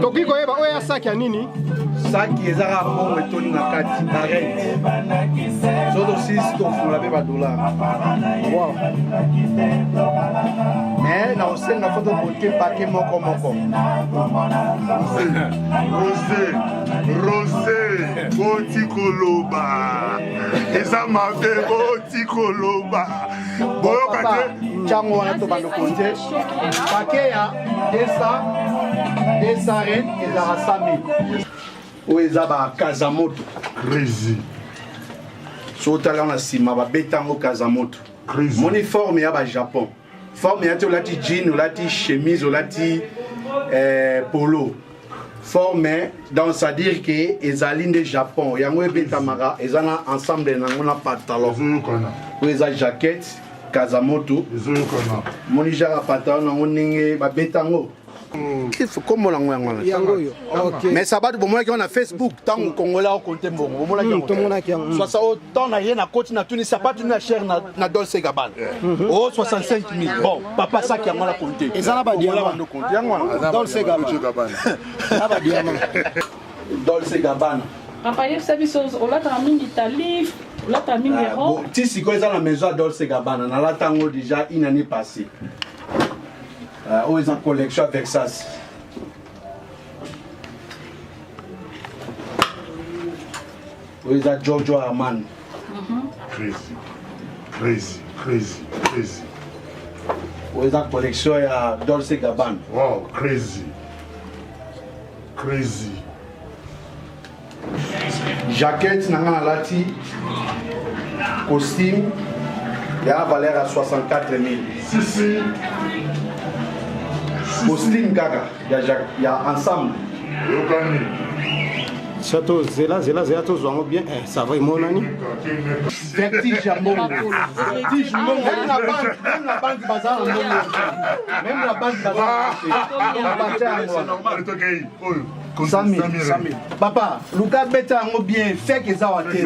Tokoki koyeba oyo ya saki ya nini? Saki eza kaka mbongo etondi na kati barente. Soki tosilisi tofungola mpe badollar. Wow. Mais na kosenga fo tokote pake moko moko. Rose, Rose, boti koloba eza mabe, boti koloba boyoka te. Ntango wana tobanda konte pake ya 200 200 ren ezalaka 100 000. Oyo eza ba Kazamoto. Crazy. So otala yango na nsima babeta yango Kazamoto. Crazy. Moni forme ya ba Japon. Forme ya te olati jean, olati chemise, olati polo. Forme donc c'est à dire que ezali nde Japon. Yango ebetamaka eza na ensemble nango na pantalon. Ezoyokana. Oyo eza jaquette Kazamoto. Ezoyokana. Moni genre pantalon nango ndenge babeta yango. Kombo nango yango wana. Yango oyo. Ok. Mais sabatu bomonaki yango na Facebook ntango Congolais akokonte mbongo. Bomonaki yango. Tomonaki yango. Sosa o temps na ye na koti na tuni sapatu na cher na Dolce Gabbana. Oh 65 000. Bon, papa saki yango na konte. Eza na ba diamant. Bando konte yango wana. Dolce Gabbana. Na ba diamant. Dolce Gabbana. Papa yebisa biso olataka mingi talif, olataka mingi robe. Bon, ti sikoyo eza na maison ya Dolce Gabbana. Nalata yango déjà une année passée. Oyo eza collection ya Versace. Oyo eza Giorgio Armani. Crazy, crazy, crazy, crazy. Oyo eza collection ya Dolce Gabbana. Wow, crazy. Crazy. Jaquette na nga nalati costume ya valeur ya 64 000. Si, si. Costume kaka ya ensemble. Yokani. Chateau zela zela zela tozwa yango bien. Ça va emonani. Vertige ya mbongo. Vertige mbongo. Même la banque, même la banque baza na mbongo. Même la banque baza na mbongo. C'est normal. Oyo. 100 000. Papa, luka beta yango bien, fake eza wa te.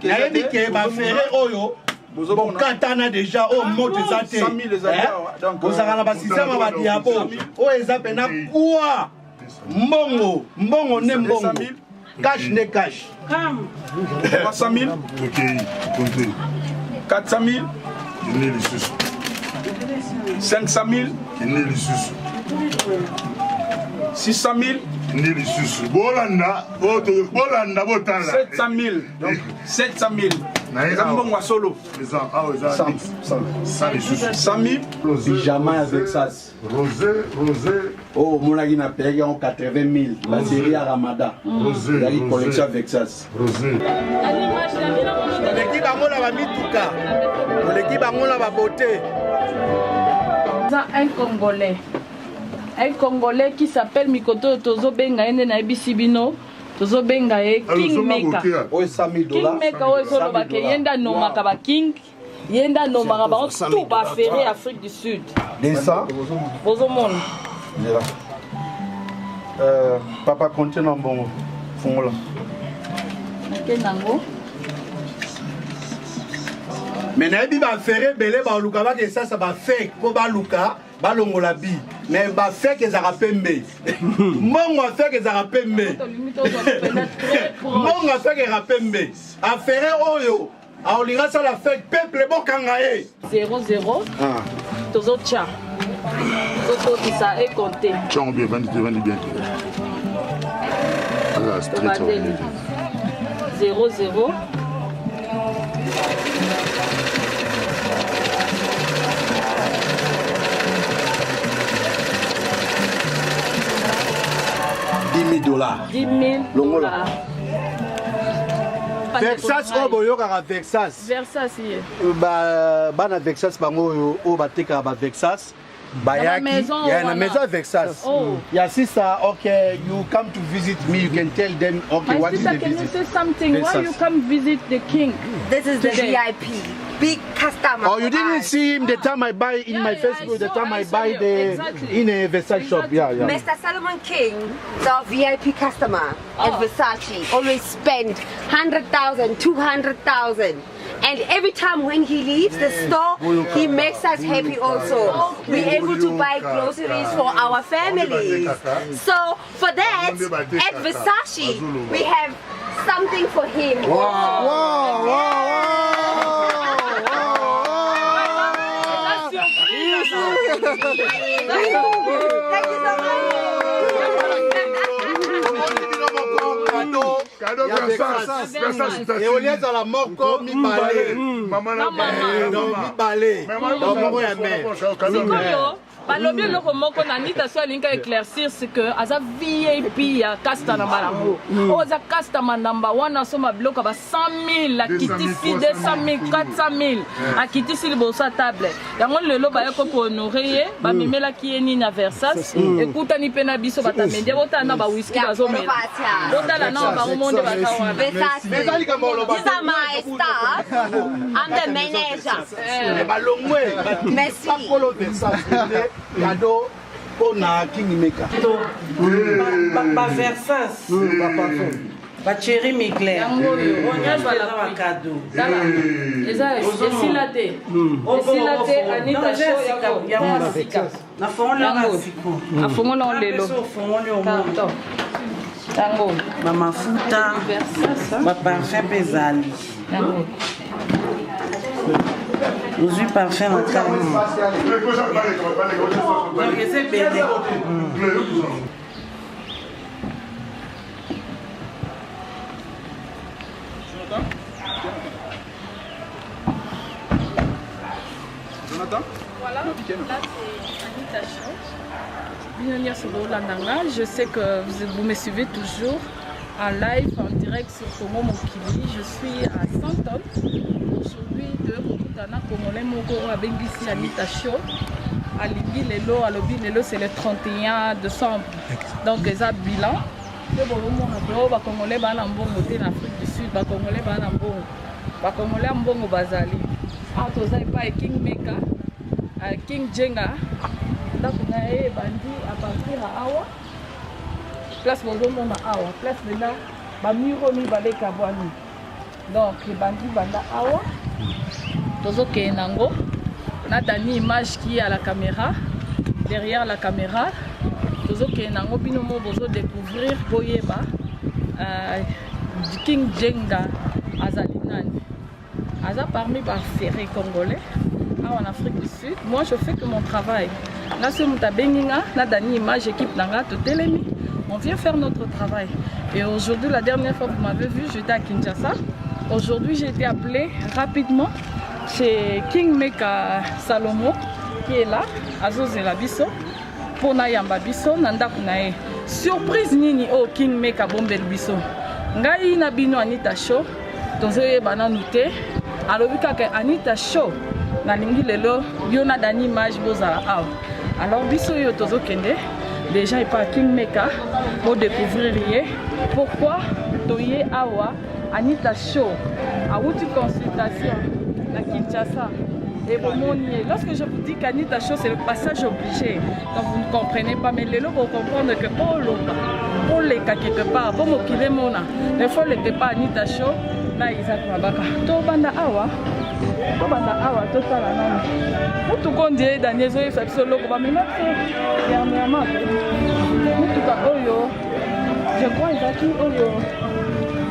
Nayebi ke ba ferre oyo bokatana déjà oyo moto eza te. Bozalaka na ba système ya ba diabo. Oyo eza pena kwa mbongo, mbongo nde mbongo. Cash nde cash. 300 000. Ok, comptez. 400 000. Kende lisusu. 500 000. Kende lisusu. 600 000. Kende lisusu. Bolanda, bolanda botala. 700 000. Donc 700 000. Eza mbongo ya solo. Eza awa eza 100 lisusu. 100 000. Pyjama ya Versace. Rosé, rosé. Oh, omonaki na peyaki yango 80 000. Ba série ya Ramadan. Rosé. Ezalaki collection ya Versace. Rosé. Oleki bango na ba mituka. Oleki bango na ba beauté. Un Congolais. Un Congolais qui s'appelle Mikoto Tozo Benga ende na yebisi bino. Tozo Benga ye King Maker. Oyo 100 000 dollars. King Maker oyo ezoloba ke ye nde anomaka ba King. Ye nde anomaka bango tout ba ferré Afrique du Sud. 200. Bozomona. Nzela. Papa compte na mbongo. Fungola. Nakende yango. Mais nayebi ba ferré ebele baluka bakesasa ba fake mpo baluka balongola bi. Mais ba fake ezalaka pembe. Mbongo ya fake ezalaka pembe. Mbongo ya fake ezalaka pembe. Affaire oyo aolinga sala fake peuple bokanga ye. 0 0. Tozotia. Tozotokisa e compter. Tiens bien, vandi vandi bien. Ala straight. 0 0. $10 000. 10 000 Longola. Versace oyo boyokaka Versace. Versace ye. Ba bana Versace bango oyo oyo batekaka ba Versace. Bayaki, ya na maison Versace. Oh. Ya sister, okay, you come to visit me, you can tell them, okay, My what is sister, the can you visit? say something? Why Versace. you come visit the king? This is the Today. VIP, big customer. Oh, you didn't us. see him the time I buy in Yeah, my yeah, Facebook, I the saw, time I I saw buy you. the Exactly. in a Versace shop. Yeah, yeah. Mr. Solomon King, the VIP customer at Oh. Versace, always spend 100,000, 200,000. And every time when he leaves the store, he makes us happy also. We're able to buy groceries for our families. So for that, at Versace, we have something for him. Wow, wow, wow, Thank you so much. Cadeau Versace. Versace. Et au lieu ezala moko mibale. Mama na Donc mibale. Donc moko ya mère. Sikoyo balobi eloko moko na Anita so alingi éclaircir ce que aza VIP ya casta na bango. Oyo aza customer number one asomba biloko ya ba 100 000 akitisi 200 000 400 000 akitisi liboso ya table. Yango lelo baye ko honorer ye bamemelaki ye nini na Versace ekutani mpe na biso bato ya media botala na ba whisky bazomela. Botala na bango monde baza wana. Versace. These are my staff. I'm the manager. Mais balongwe. Merci. Bakolo Versace nde cadeau mpona King Maker. Ba Versace, ba Thierry Mugler. Yango oyo. Nyonso eza bacadeau. Tala, eza esila te, esila te. Anita Show yango ya sika. Nafongoli Yango. yango siko. Afongoli yango lelo. Ofongoli omoni. Carton yango. Bamafuta, baparfum mpe ezali. Yango. Ozwi parfum na kati, donc eza ebele. Voilà, là c'est Anita Show. Bino nyonso bolanda nga, je sais que vous me suivez toujours en live, en direct sur Congo Mokili. Je suis à Sandton. Aujourd'hui, de kokutana Congolais moko oyo abengisi Anita Show. Alingi lelo, alobi lelo c'est le 31 décembre. Donc eza bilan. Mpe bozomona ke oyo bacongolais baa na mbongo te na Afrique du Sud, bacongolais baa na mbongo. Bacongolais ya mbongo bazali. Awa toza epai King Maker, King Jenga. Ndako na ye ebandi à partir ya awa. Place bozomona awa, place mpena bamur oyo mibale ekabwani. Donc ebandi banda awa. Tozokende nango na Dani Image qui est à la caméra, derrière la caméra. Tozokende nango bino mo bozodécouvrir boyeba King Jenga azali nani. Aza parmi baferré congolais awa en Afrique du Sud. Moi, je fais que mon travail. Nga so moto abengi nga na Dani Image, équipe na nga totelemi, on vient faire notre travail. Et aujourd'hui, la dernière fois que vous m'avez vu, j'étais à Kinshasa. Aujourd'hui, j'ai été appelée rapidement chez King Meka Salomo qui est là, azozela biso mpona yamba biso na ndako na ye. Surprise nini oyo King Meka abombeli biso? Ngai na bino Anita Show tozoyeba nanu te. Alobi kaka Anita Show, nalingi lelo yo na Dani Image bozala awa. Alors biso oyo tozokende déjà epa King Meka bodécouvrir ye. Pourquoi toye awa? Anita Show awuti consultation na Kinshasa et bomoni ye. Lorsque je vous dis qu'Anita Show, c'est le passage obligé, donc vous ne comprenez pas, mais lelo bocomprendre que po oloba oleka quelque part po mokili emona, il faut oleka epa Anita Show na Isaac Mabaka. Tobanda awa, tobanda awa, totala nani mutuka ondie Dani ezoyebisa biso eloko bamema biso dernièrement te. Mutuka oyo, je crois ezalaki oyo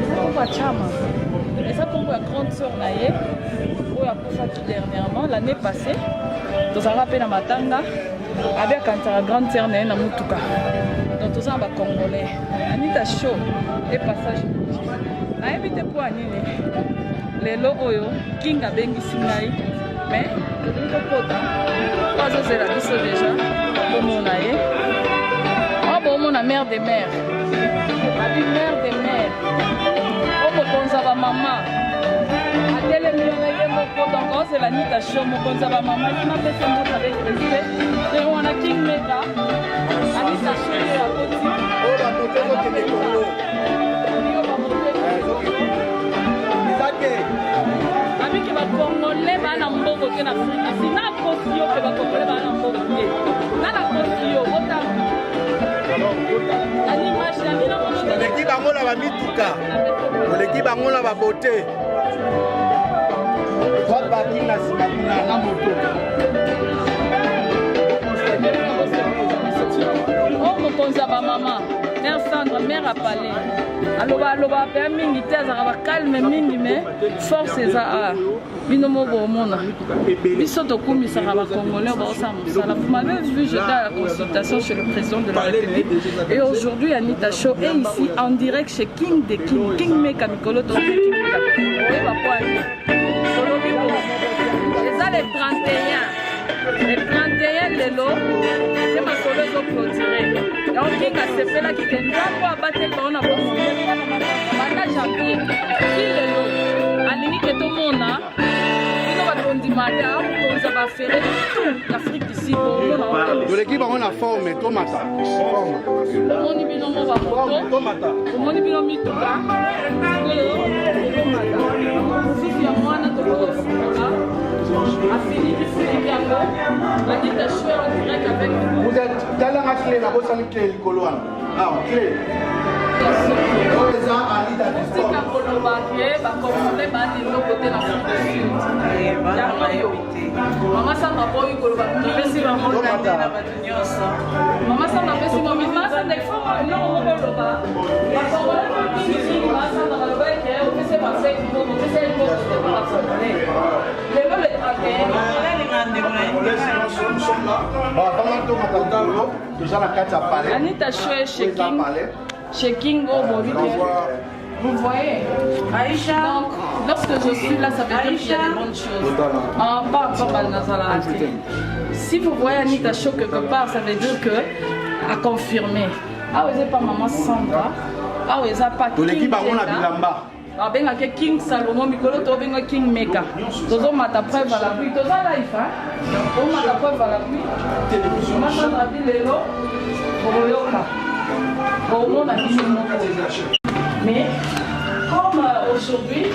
eza kombo ya Chama, eza kombo ya grande sœur na ye oyo akufaki dernièrement, l'année passée. Tozalaka mpe na matanga abe akanisaka grande sœur na ye na mutuka. Donc toza na bacongolais. Anita Show e passage nayebi te mpo ya nini lelo oyo King abengisi ngai, mais tolingi tokota po azozela biso déjà. Bomona ye oyo, bomona mare de mare, abi mare de mare o mokonzi ya bamama atelemi wana ye moko. Donc ozela Nita Show, mokonzi ya bamama esi napesa mbote avec respect. Te wana King Meka, Anita Show ye akoti. Oyo bamoto ezokende Kongo. Eza te. Babiki bacongolais baa na mbongo te na Afrique ici. Nakosi yo mpe bacongolais baa na mbongo te nga nakosi yo. Botala ani image na bino. Oleki bango na bamituka, oleki bango na babote. Zwa parking na nsima kuna na moto. Oyo mokonzi ya bamama mère Sandra, mère ya palais, aloba aloba mpe mingi te, azalaka bacalme mingi, mais force eza a bino mo bomona. Biso tokumisaka bacongolais baosala mosala. Vous m'avez vu, j'étais à la consultation chez le président de la République et aujourd'hui Anita Show est ici en direct chez King de King, King Meka. Mikolo to King Meka, oyeba po ani tolobi bo eza le 31, le 31 lelo nde masolo ezoclôturer. Yango King asepelaki ke Nzambe abateli bango na bomoi banda janvier ti lelo. Alingi ke tomona bino bato ondima te, akokonza baFerre tout Afrique du Sud, bomona. Toleki bango na forme, tomata. Omoni bino mo bamoto, omoni bino mituka oyo tokomata mosusu ya mwana, tokokofungola afiniki finiki yango. Anita Show en direct avec vous. Vous êtes talanga clé, nabosani clé likolo wana. Awa clé oyo eza Anita. Tika koloba ke bacongolais bani eloko te na Afrique du Sud. Yango yo mama Sandra boyi koloba. Topesi bango te na bato nyonso. Mama Sandra apesi mama Sandra, il faut eloko moko oloba. Bacongolais mingimingi, mama Sandra baloba eke opesi bafeki mbongo, opesi mbongo te mpo bacongolais lelo le 31. Alinga ndeko na ye. Bon, pendant tomata likolo, toza na kati ya palais. Anita Show chez Eza King. palais. Chez King Obo. Vous voyez. Aïcha. Donc, lorsque je suis là, ça veut dire qu'il y a des bonnes choses. En bas, en bas, nazala. Si vous voyez Anita Show quelque part, ça veut dire que a confirmé. Ah, vous pas maman Sandra. Ah, vous pas Toleki King bango na Jenda. bilamba. Babengaki King Salomo, mikolo tobenga King Meka. Tozomata preuve à l'appui, toza live, tomata preuve à l'appui. Masandra bi lelo bokoyoka, bomona biso moko. Mais comme aujourd'hui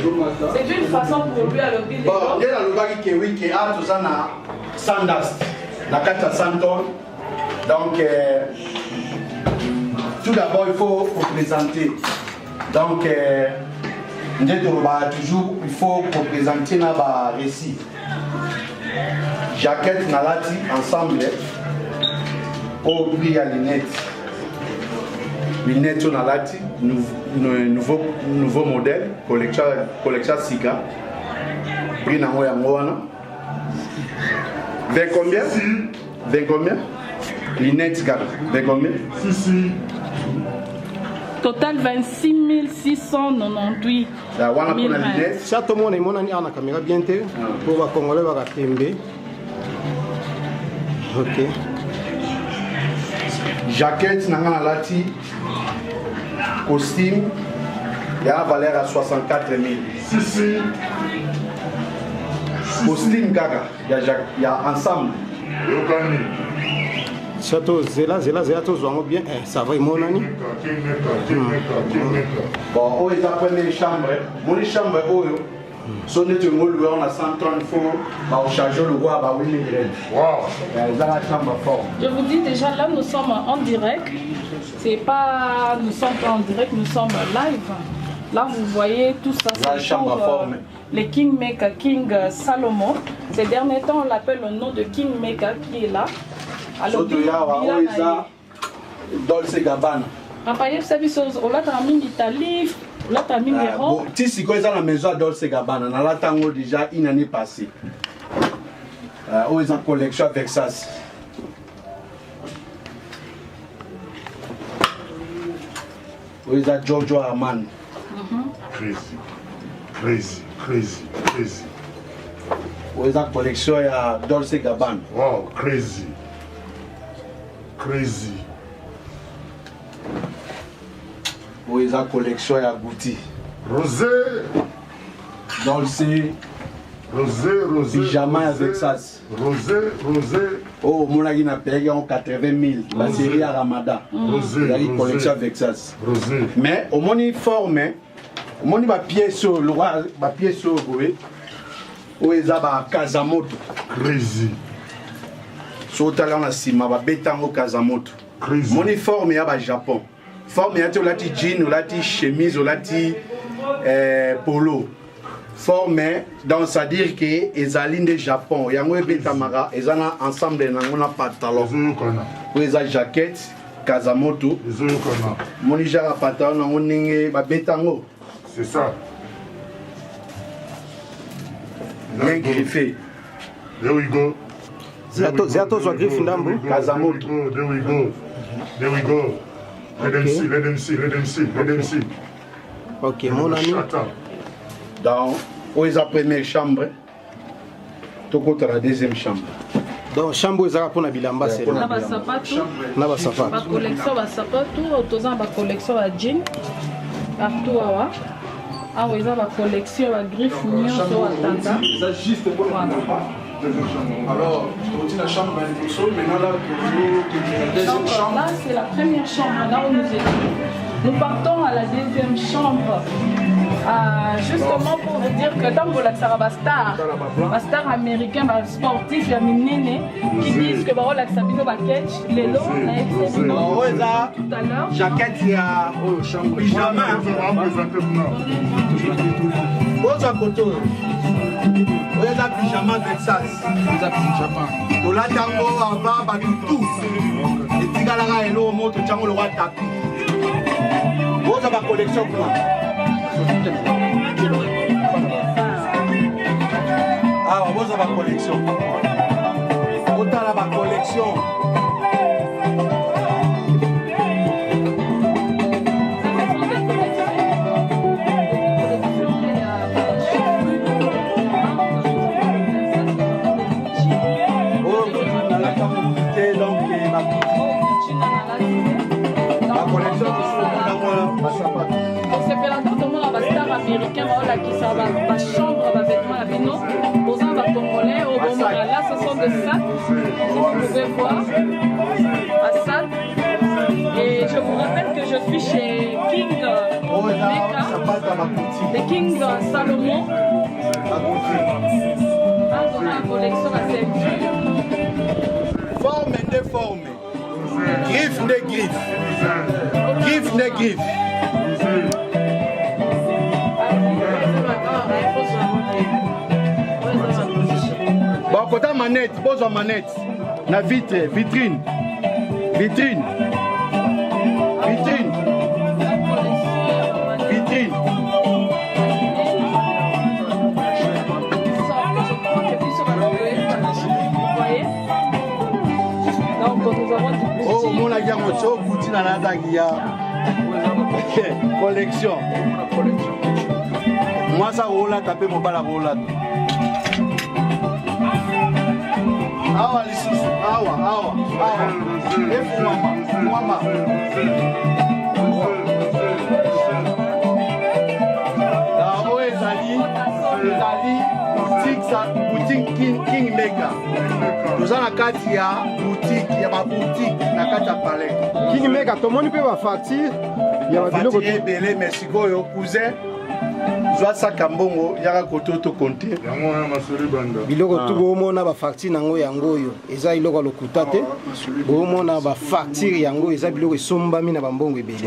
c'est une façon pour lui alobi Bon, lelo. nde nalobaki ke wi ke awa toza na Sandhurst, na kati ya Sandton. Donc tout d'abord il faut représenter. Donc nde tolobaka toujours, il faut représenter na barécit. Jaquette nalati ensemble oyo, prix ya lunette, lunette oyo nalati, nouveau modèle, collection, collection sika. Prix nango yango wana 20 combien, 20 combien, lunette kaka 20 combien? Si, si. Total 26 698. Ya wana mpona lunette. Sia tomona emonani awa na caméra bien te mpo bacongolais bakatembe. Ok. Jaquette na nga nalati, costume ya valeur ya 64 000. Si, si. Costume kaka ya ensemble. Yokani. Sia to zela zela zela, tozwa yango bien. Eh, ça va, emonani. King Meka, King Meka, King Meka. Bon, oyo eza première chambre. Moni chambre oyo, so neti olingo louer na 130, faut baocharge lokwa ba 8000 rand. Eza na chambre fort. Je vous dis déjà, là, nous sommes en direct. C'est pas, nous sommes pas en direct, nous sommes live. Là, vous voyez tout ça. La C'est chambre pour, forme. les Kingmaker, King Salomon. Ces derniers temps, on l'appelle le nom de Kingmaker qui est là. Alors, Soto yawa oyo eza Dolce Gabbana. Papa, yebisa biso, olataka mingi talif, olataka mingi Ah, robe. bon, ti sikoyo eza na maison ya Dolce Gabbana, nalata yango déjà une année passée. Oyo eza collection ya Versace. Oyo eza Giorgio Armani. Crazy. Crazy, crazy, crazy. Oyo eza collection ya Dolce Gabbana. Wow, crazy. Crazy. Oyo eza collection ya Gucci. Rosé. Dolce. Rosé, rosé. Pyjama ya rosé, Versace. Rosé, rosé. Oyo omonaki na peyaki yango 80 000, basérie ya Ramadan. Rosé, Ezalaki rosé. collection ya Versace. Rosé. Mais omoni forme, omoni bapièce oyo lokwa bapièce oyo boye, oyo eza bakazamoto. Crazy. So otala yango na nsima, babeta yango kazamoto. Crazy. Omoni forme ya bajapon, forme ya te, olati jean, olati chemise, olati polo. Forme donc c'est à dire que ezali nde Japon yango ebetamaka eza na ensemble nango na pantalon oyo eza jaquette Kazamoto moni genre pantalon nango ndenge babeta yango. C'est ça. Bien griffé. There we go. Zia tozwa griffe ndambu. Kazamoto. There we go. There we go. Let them see, let them see, let them see, let them see. Ok, mon ami. Donc, oyo eza première chambre, tokota na deuxième chambre. Donc chambre oyo ezalaka mpona bilamba na basapatu, na basapatu, bacollection basapatu, toza na bacollection ya jean partout awa. Awa eza bacollection ya bagriffe nyonso atanda. Eza juste mpona. Alors, tu la chambre maintenant là, la deuxième Donc, chambre. Là, c'est la première chambre, là où nous étions. Nous partons à la deuxième chambre. Justement pour vous dire que dans la star, la star américain, ba sportif, il y a Minene, qui disent que bah, la Sabino Baketch, les lots, la tout à l'heure. Jaquette, il y a pyjama. Oza koto. Oyo eza pyjama Texas. Tolata yango avant bato tout. Etikalaka eloko moko totyango lokwa tapi. Oza ba collection kuna. Awa boza ba collection. Otala ba collection. Osepela ntango tomona bastar américain baolakisa bachambre bavêtement na bino boza bacongolais oyo bomona. Là, ce sont des sacs, si vous pouvez voir, basac. Et je vous rappelle que je suis chez King Meka, de King Salomon. Azona collection ya ceinture. Forme nde forme, griffe nde griffe, griffe nde griffe. Bakota manette, bozwa manette na vitre, vitrine, vitrine, vitrine, vitrine. Oyo omonaki yango so okuti na nataki ya collection. Mwasi akolata mpe mobali akolata. Awa lisusu, awa, awa, awa efungwama, fungwama. Oyo ezali boutique King Maker. Toza na kati ya boutique ya baboutique na kati ya palais King Maker. Tomoni mpe bafacture ya babiloko ebele. Mais sikoyo, cousin, zwa saka mbongo, yaka kote tokonte. Yango wana masoli banda. Biloko tu boomona bafacture nango, yango oyo eza eloko ya lokuta te. Boomona bafacture yango, eza biloko esombami na bambongo ebele.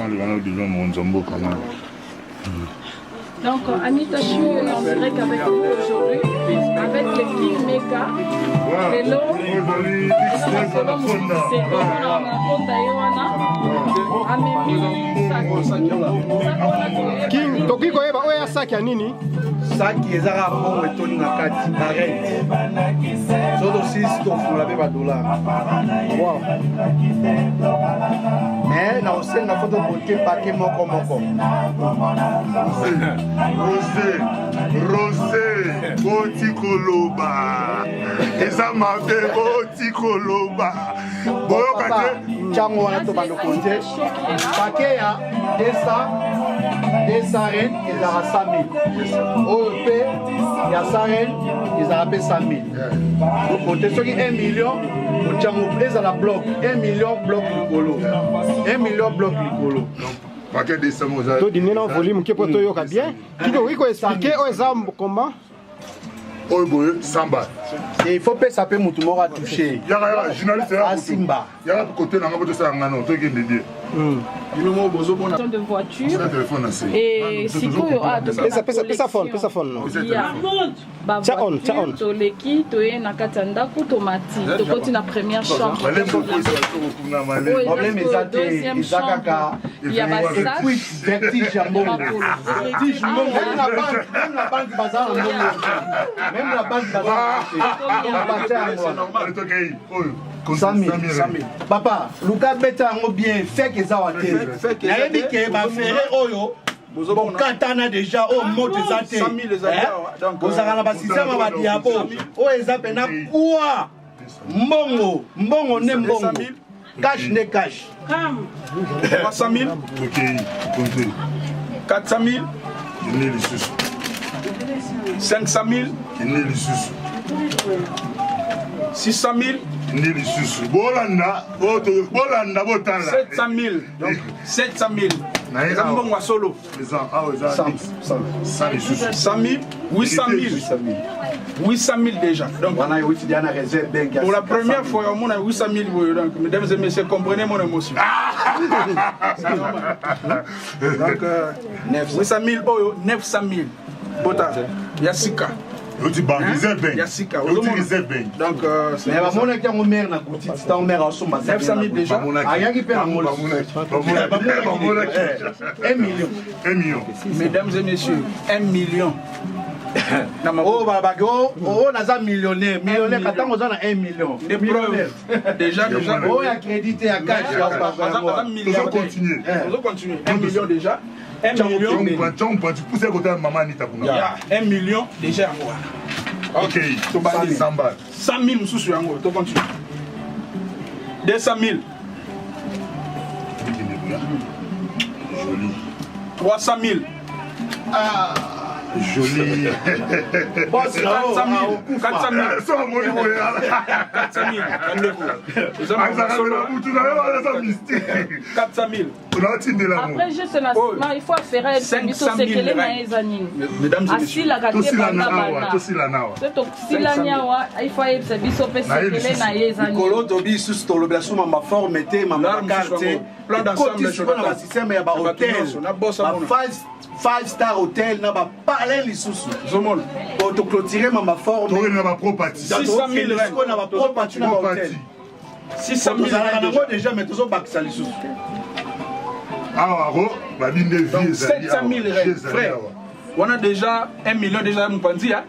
Donc, Anita Chou est en direct avec nous aujourd'hui, avec le King Meka, lelo eza masolo mosusu anakonda ye wana amemi saki wana. King, tokoki koyeba oyo ya saki ya nini? Saki ezaka mbongo etondi na kati, barente. So tosilisi, tofungola mpe badollar. Wow. Mais na kosenga fo tokote pake moko moko. Rosé, Rosé, boti koloba eza mabe, boti koloba boyoka te. Ntango wana tobanda konte pake ya 200 200 ren ezalaka 100 000, oyo mpe ya 100 ren ezalaka mpe 100 000. Okote soki 1 million, otyango ezala bloc 1 million, bloc likolo 1 million, bloc likolo. Paquet 200 oza. Todimine na volume moke mpo toyoka bien. Kiki, okoki koexpliquer oyo eza comment? Oyo boye 100 ba. Il faut pesa pe mutu moko atouche. Yaka yaka journaliste yaka asimba. Yaka kote na nga po tosala nga no tokende bien. Bino moko bozomona de voiture. Téléphone na se. Et sikoyo ah pesa pesa pesa phone, pesa phone no. Ba voiture toleki toye na kati ya ndako tomati tokoti na première chambre. Problème eza te, eza kaka ya ba sac vertige ya mbongo. Vertige mbongo. Même la banque, même la banque baza na mbongo. Même la banque baza na mbongo. Oyo 100 000. Papa, luka beta yango bien, fake eza wa te. Nayebi ke ba ferre oyo bokatana déjà oyo moto eza te. Bozalaka na basystème ya badiabo oyo eza mpena kwa mbongo, mbongo nde mbongo, cash nde cash. 300 000, 400 000, 500 000, 600 000, nde lisusu bolanda bolanda botala 700 000. Donc 700 000 eza mbongo ya solo. Eza awa eza 100 lisusu 100 000, 800 000, 800 000 déjà. Donc wana euti dia na Reserve Bank pour la première fois omona 800 000 boye. Donc mesdames et messieurs, comprenez mon émotion. C'est normal. Donc 800 000 oyo, 900 000 bota ya sika. Euti banque Reserve Bank. Ya sika. Euti Reserve Bank. Donc mais bamonaki yango mare na boutique, ntango mare asomba 900 000 déjà. Ayaki mpe nango bamonaki 1 million. 1 million. Mesdames et messieurs, 1 million. Oyo balobaki oyo naza millionnaire, millionnaire katango oza na 1 million. Des preuves. Déjà, déjà. Oyo ya crédit te, ya cash. Aza milliardaire. Continuer. Ozo continuer. 1 million déjà. 1 million. Tu pousse côté maman Anita kuna. 1 million déjà yango wana. OK. Tobandi 100 balles. 100 000 mosusu yango, to continue. 200 000. Joli. 300 000. Ah. Joli. Boss, 400 000. 400 000. So amoni boye. 400 000. Bandeko. Azalaka na butu na yo wana mystique. 400 000. Tunatindela ngo. Après juste na nsima, il faut affaire biso sekele na ye eza nini. Mesdames et messieurs. Asilaka te Tosilana banda awa, banda. tosilana awa. So tosilani awa, il faut ayebisa biso mpe sekele na ye eza nini. Likolo tobi lisusu tolobela su mama forme te, mama L'arme bakarte. mosusu yango. Plan d'ensemble, Ekoti sikoyo na Jonathan. basystème ya Bato bahotel, nyonso, na boss ba amona. 5 star hotel na bapalais lisusu. Ozomona. Po toclôturer mama forme. Tokende na ba property. 600 000 rand. Sikoyo na baproperty na bahotel. 600 000 Tozalaka rand nango déjà. déjà, mais tozobakisa lisusu. Awa ko babi nde vie Donc ezali 700 awa. 000 Vie rand. ezali Frère, awa. on a déjà 1 million déjà mopanzi. Hein?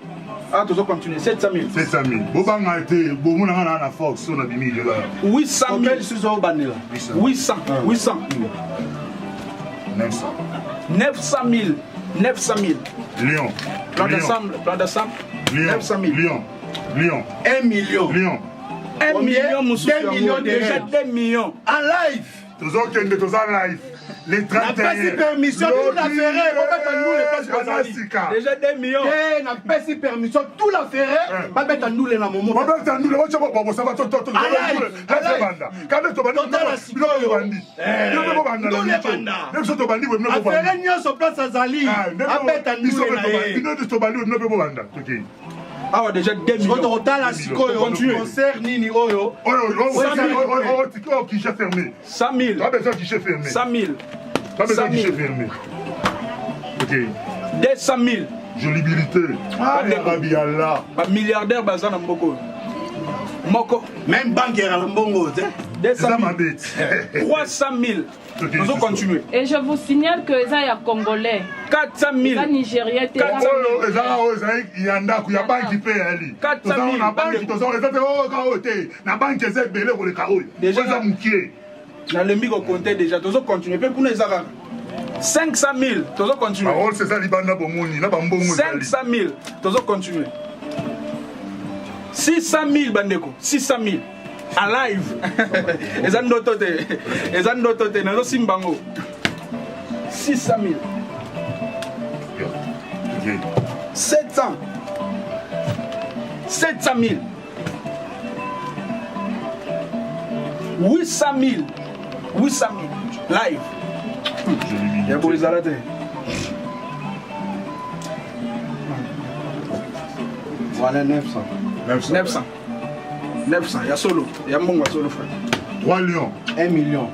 Ah, toujours continuer. 700 000. 700 000. Bobanga te, bomona nga na force so na bimi lelo. 800 Hotel 000. lisusu obandela. 800. 800. 900. 900 000. 900 000. Lion. Plan Lion. d'ensemble. Plan d'ensemble. Lion. 900 000. Lion. Lion. 1 million. Lion. 1 Combien? million mosusu 2 yango. millions de Déjà rand. 2 millions. En live. Tozokende toza live. Les 31. Napesi permission, tout la ferre, babeta ndule place bazali. Sika. Déjà 2 millions. Te napesi permission tout la ferre babeta ndule na momo. Babeta ndule bacha ba ba to to to. Alive, La alive. banda. Kande to bandi. Totala sikoyo. Bandi. Ndule bo banda. Ndule banda. Ndule to bandi bo banda. Afere nyonso place azali abeta ndule na ye. Bino to bandi bino pe bo banda. Toki. Awa déjà 2 Sikoyo millions. tokotala sikoyo Continue. concert nini oyo. Oyo oyo oyo oyo guichet fermé. 100 000. T'as besoin guichet fermé. 100 000. T'as besoin 100 guichet 000. fermé. OK. 200 000. Jolibilité. Ah, Rabbi Allah. Ba milliardaire baza na mboko oyo. Moko. Même banque ya mbongo te. 200 Eza 000. mabeti. 300 000. Tozo continuer. Et je vous signale que eza ya congolais. 400 Eza 000. nigérien te. Oyo ezaka oyo ezali ya ndako ya banki mpe eyali 400 000. na banki toza eza te oyo kaka oyo te, na banki eza ebele koleka oyo. Déjà, Oyo eza mokie. Nalembi kocompter déjà. Tozo continuer. Mpe kuna eza kaka 500 000. Tozo continuer. Barolse eza libanda, bomoni na bambongo ezali. 500 000. Tozo continuer. 600 000 bandeko. 600 000. Alive. Eza ndoto te. Eza ndoto te. Nazosimba yango. 600 000. Ok. 700. 700 000. 800 000. 800 000. Live. Ya boye ezala te. Voilà 900. 900 900 ya solo ya mbongo ya solo frère. 3 lions. 1 million.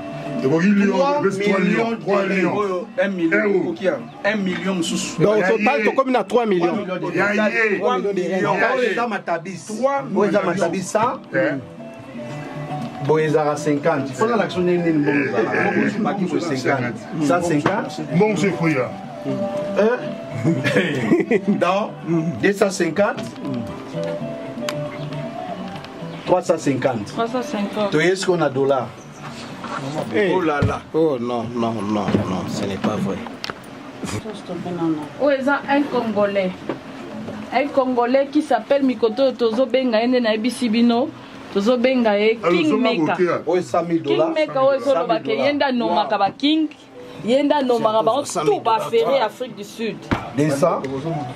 Ekoki lion, 3 millions, 3 millions. Oyo 1 million ekoki ya 1 million mosusu. Donc total tokomi na 3 millions. Ya ye. 3 millions. Oyo eza matabis. Oyo eza matabis 100. Boye ezalaka 50. Mpo nalakisa ndenge nini mbongo ezalaka. Mbongo mosusu baki boye 50. 150. Mbongo mosusu ekoya. Donc 250. 350. 350. Toye sikoyo na dollar. Hey. Oh là là. Oh non, non, non, non, ce n'est pas vrai. Oyo eza un Congolais. Un Congolais qui s'appelle Mikoto tozobenga ye nde nayebisi bino tozobenga ye Kingmaker. Oyo 100 000 dollars. Kingmaker oyo ezoloba ke ye nde anomaka ba king, ye nde anomaka bango tout ba ferre Afrique du Sud. 200.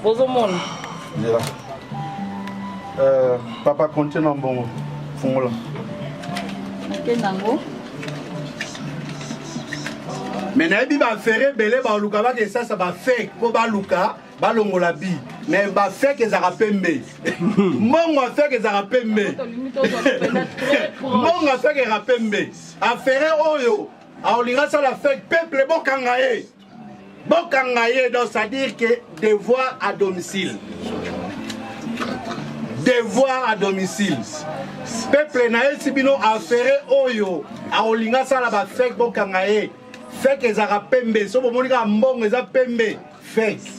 Bozomona. Nzela. Papa compte na mbongo. Fungola. Nakende yango. Mais nayebi bafere ebele baluka bakesasa bafake mpo baluka balongola bi mais bafake ezalaka pembe mbongo ya fake ezalaka pembe mbongo ya fake ezalaka pembe afere oyo aolinga asala fake peuple bokanga ye bokanga ye donc c'est à dire que devoir à domicile devoir à domicile peuple nayesi bino afere oyo akolinga asala bafake bokanga ye fake ezalaka pembe so bomoni kaka mbongo eza pembe fake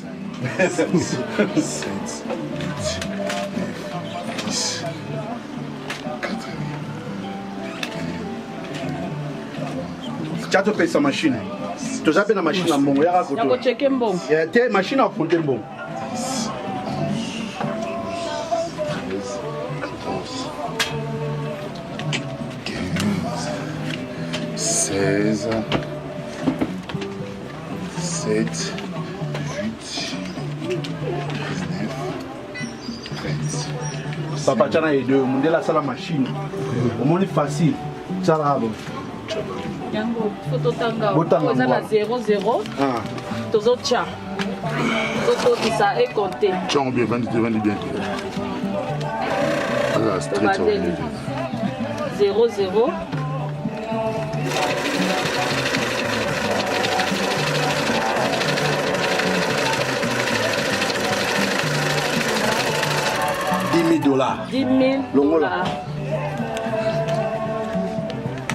tya topesa machine toza mpe na machine ya mbongo yaka kotocheke mbongo te machine ya konte mbongo 16, 7, 8, 19, 30. Papa tya ye deux mondele asala machine omoni facile tialaka boye yango fo totanga oyo eza na 0 0 tozotya tozotokisa ekonte Tiens, bien, 22, 22, bien. Tobandeli 0 0 $10 000. 10 000 Longola.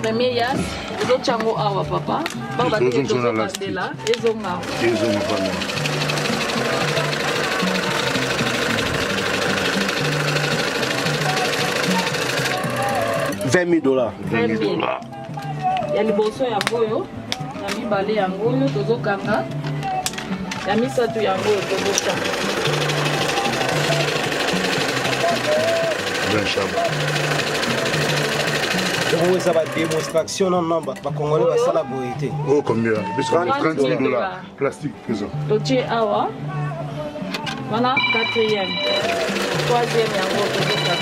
Premier yas ezotya yango awa papa bao bateke tozobandela ezonga Ezonga pano. $20 000. 20 000 ya liboso yango oyo ya mibale yango oyo tozokanga ya misato yango oyo tozotya oyo eza badémonstration non non bacongolais basala boye te Oh, combien 30 000 dollars. Plastique, présent. Totie awa wana quatrième troisième yango tozokanga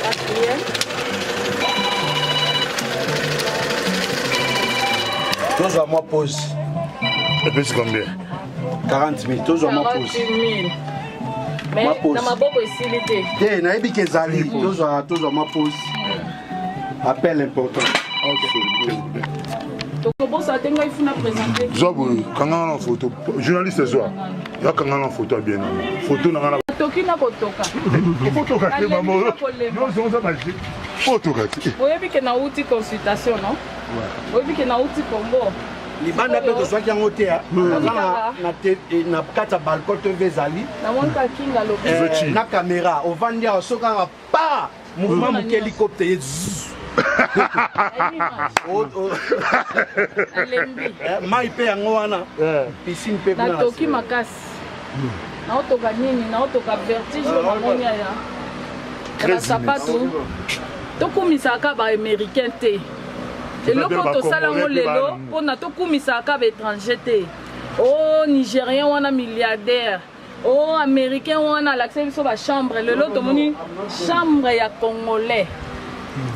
quatrième tozwa mwa pause epesi combien 40 000 tozwa mwa pause 40 000 mais Mwa pause. na maboko esili te te nayebi ke ezali tozwa tozwa mwa pause appel important tokobosa te ngai funa présente Zwa boye, kanga na photo. Journaliste zwa. Ya kanga na photo bien. Photo na nga na. toki na kotoka Photo ka te mamo. Nalembi na kolemba. Non, zonza ba Photo ka te. oyebi ke nauti consultation non oyebi ke nauti congo libanda mpe tozwaki yango te naza na kati ya balcon tv ezali namoni kakinga alobi na caméra ovandi awa soki kaka pa mouvement moke hélicoptère ye zzz. Alembi. Mai mpe yango wana piscine mpe kuna na natoki se. makasi naotoka nini naotoka vertige oyo namoni aya ya basapatu tokumisaka baaméricain te eloko tosala yango lelo mpona tokumisaka baétranger te o nigérien wana milliardaire o américain wana alakisa biso bachambre lelo tomoni chambre ya congolais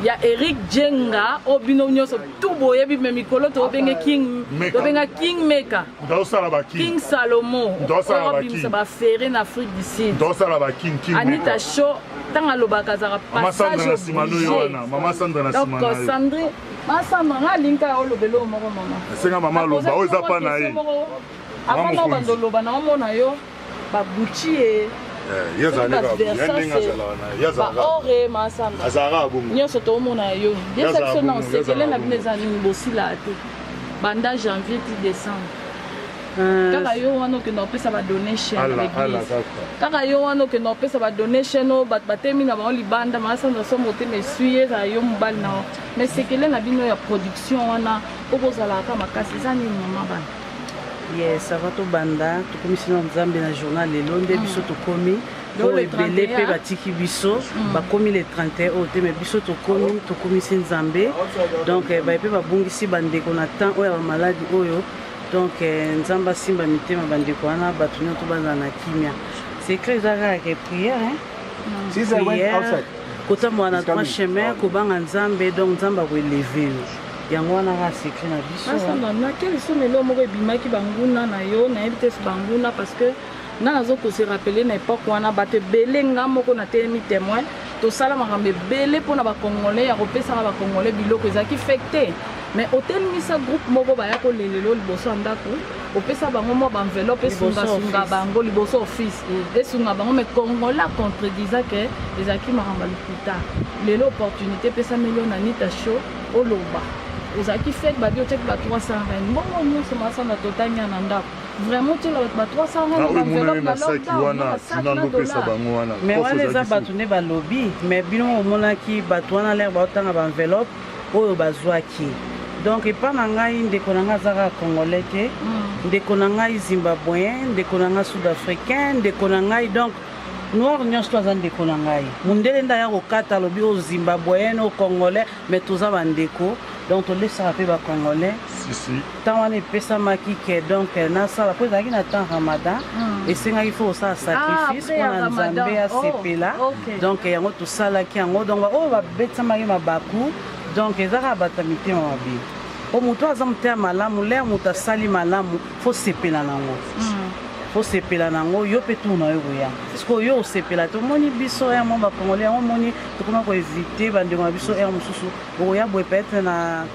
ya Eric Jenga oyo bino nyonso tu boyebi me mikolo tobenge king tobenga king maker Ndosala ba king. King Salomo Ndosala oyo ba abimisa king. bafere na Afrique du Sud Ndosala ba king king. Anita Show Ntango alobaka azalaka passage obligé. Mama Sandra na nsima na yo. Sandri, ma Sandra nga alingi kaka olobela oyo moko mama. Esenga mama aloba oyo eza pa na ye. Avant na obanda oloba na omona yo ba Gucci ye. Eh, baore masamba nyonso toomona yo yebisa biso na osekele na bino eza nini bosilaa te banda janvier ti décembre Euh, kaka yo wana okenda kopesa ba donation na l'église kaka yo wana okenda kopesa ba donation oyo bato batemi na bango libanda masanza so motema esui ye ezala yo mobali na yo mais sekele na bino ya production wana mpo bozalaka makasi eza nini mama bana yes avant tobanda tokomisi na nzambe na journal lelo nde biso tokomi oyo ebele mpe batiki biso bakomi le 31 oyo te mais biso tokomi tokomisi nzambe donc eh, baye mpe babungisi bandeko na temps oyo ya bamaladi oyo Donc nzambe asimba mitema bandeko wana bato nyonso bazala na kimia. Secret eza kaka ke prière hein. Prière kotambola na droit chemin kobanga nzambe donc nzambe akoeleve yo yango wana kaka secret na biso. Masamba na quel somme eloko moko ebimaki banguna na yo nayebi te banguna parce que nga nazo ko se rappeler na epoque wana bato ebele nga moko na telemi témoin tosala makambo ebele mpo na bacongolais ya kopesaka bacongolais biloko ezalaki fake te mais otelemisa groupe moko baya kolelelo liboso ya ndako opesa bango mwa baenveloppe esungasunga bango liboso office mm. esunga bango mais congolais acontredisa ke ezalaki makambo ya lokuta lelo opportunité epesameli yo na nita show oloba ozalaki fete babi otiaki ba 300 rand mbongo nyonso masanda totangi na ndako Vraiment tiela bato ba 300 rand na enveloppe na lockdown na sac na dollar. Mais wana eza bato nde balobi mais bino omonaki bato wana lere baotanga ba enveloppe oyo bazwaki donc epa na ngai ndeko na ngai aza kaka congolais te mm. ndeko na ngai zimbabwéen ndeko na ngai sud africain ndeko na ngai donc noir nyonso to aza ndeko na ngai mundele nde aya kokata alobi oyo zimbabwéen oyo congolais mais toza bandeko donc tolesaka mpe bacongolais temps wana epesamaki ke donc nasala mpo ezalaki na temps ramadan mm. esengaki fo kosala ah, sacrifice mpona nzambe asepela oh, donc yango tosalaki yango donc oyo babetisamaki mabaku donc eza kaka bato ya mitema mabe mpo moto aza motema malamu lere moto asali malamu fo sepela nango mm. fo sepela nango yo mpe tour na yo koya sikoyo yo osepela te omoni biso ya mwa bacongolais yango omoni tokoma koevite bandeko na biso heure mosusu okoya boye peut-être na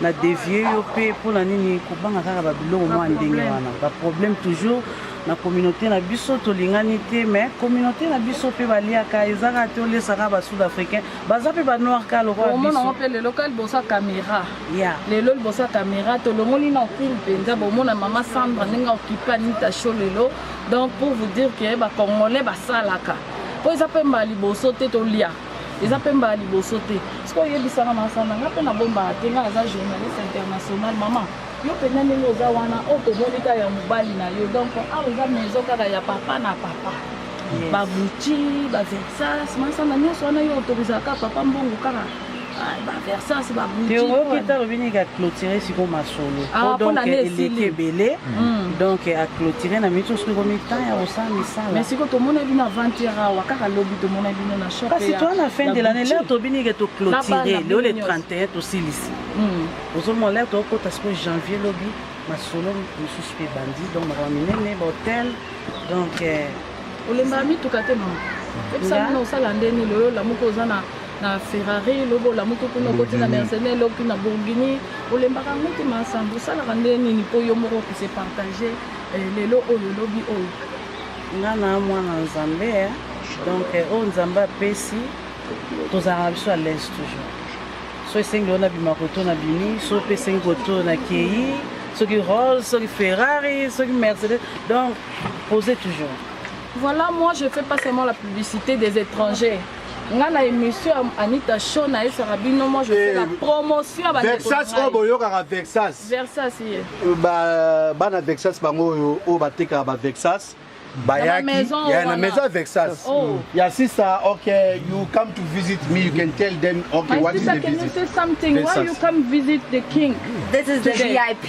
na dévier yo mpe mpo na nini kobanga kaka babiloko mwa ndenge wana baproblème toujours na communauté na biso tolingani te mais communauté na biso mpe baliaka eza kaka te olesaka ba sud africain baza mpe banoir kaka lokola omona yango mpe lelo kaka liboso ya caméra lelo liboso ya caméra tolongoli na okulu mpenza bomona mama sandra ndenge okipe anita show lelo donc pour vous dire que bacongolais basalaka mpo eza mpe mbala liboso te tolia eza mpe mbala liboso te soki oyebisaka masanda nga mpe nabombaka te nga aza journaliste international mama yo mpenza ndenge oza wana oyo tomoni kaka ya mobali na yo donc awa eza maison kaka ya papa na papa bagucci baversas masanda nyonso wana yo autorisaka papa mbongo kaka baversas bagucci alobi nini aclotire sikoyo masolo ah, po donc eleki ebele hmm. donc aclotire na minute soki ekomi temps ya kosala misala mais sikoyo tomona bino avant-hier awa kaka lobi tomona bino na shop kasi toa na fin de l'année lere tobini ke toclotire leo le 31 tosilisi hmm. ozomona lere tokota sikoyo janvier lobi masolo mosusu mpe ebandi donc makambo minene bahotel donc eh, olembaka mituka te mama ebisa bino osala ndeni loyo olamuki oza na na ferrari lobi olamuki kuna okoti na mercedes lobi na bourgini olembaka yango te masambo osalaka nde nini mpo yo moko okose partage eh, lelo oyo lobi oyo nga na mwana nzambe eh. donc eh, oyo nzambe apesi tozalaka na biso à l'aise toujours so esengi oyo nabima koto nabimi so mpe esengi koto nakei soki rolls soki ferrari soki mercedes donc posez toujours voilà moi je fais pas seulement la publicité des étrangers nga na émission ya Anita Show na yesaka bino moi je fais la eh, promotion ya Versas oyo boyokaka Versas Versas ye euh, ba bana Versas bango oyo oyo batekaka ba Versas bayaki ya na maison Versas oh. ya sisa okay you come to visit me you can tell them okay My what sister, is the can visit you say something Versas. why you come visit the king this is the VIP